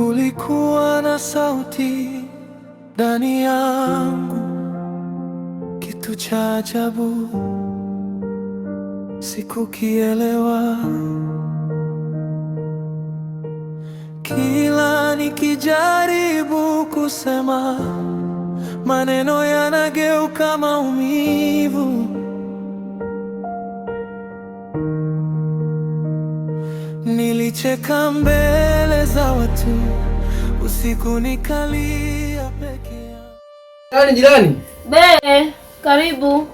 Kulikuwa na sauti ndani yangu, kitu cha ajabu, sikukielewa. Kila nikijaribu kusema, maneno yanageuka maumivu. Nilicheka mbele za watu, usiku nikalia peke yangu. Jirani, jirani. Be, karibu.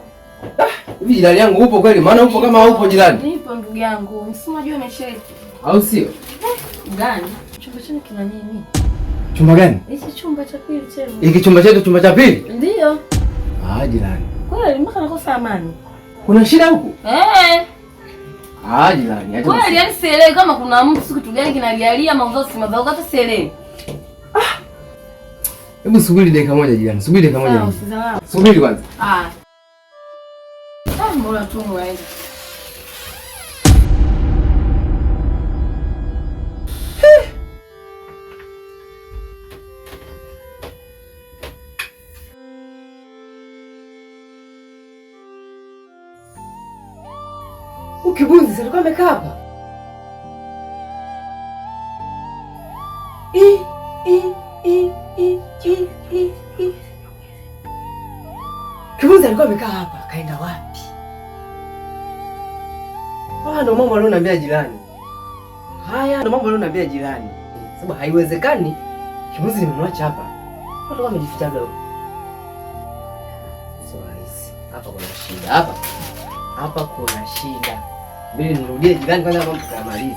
Hivi jirani yangu upo kweli? Maana upo kama upo jirani. Nipo ndugu yangu. Si unajua maisha yetu. Au sio? Gani? Chumba chenu kina nini? Chumba gani? Hichi chumba cha pili chenu. Hiki chumba chetu chumba cha pili? Ndio. Ah, jirani. Kweli mpaka nakosa amani. Kuna shida huku? Eh. Ah, jirani, acha. Kweli yani sielewi kama kuna mtu kitu gani kinalialia maudhui si madhao hata sielewi. Hebu subiri dakika moja jirani. Subiri dakika moja. Sawa, usizarau. Subiri kwanza. Ah. Ah, mbona tu mwaende. Ukibunzi alikuwa amekaa hapa. I i i i i i i. Kibunzi alikuwa amekaa hapa, kaenda wapi? Haya ndo mambo alioniambia jirani. Haya ndo mambo alioniambia jirani. Sababu haiwezekani Kibunzi nimemwacha hapa. Watu wamejificha huko. Sio rahisi. Hapa kuna shida hapa. Hapa kuna shida. Mimi nirudie jirani kwanza mambo tukamalize.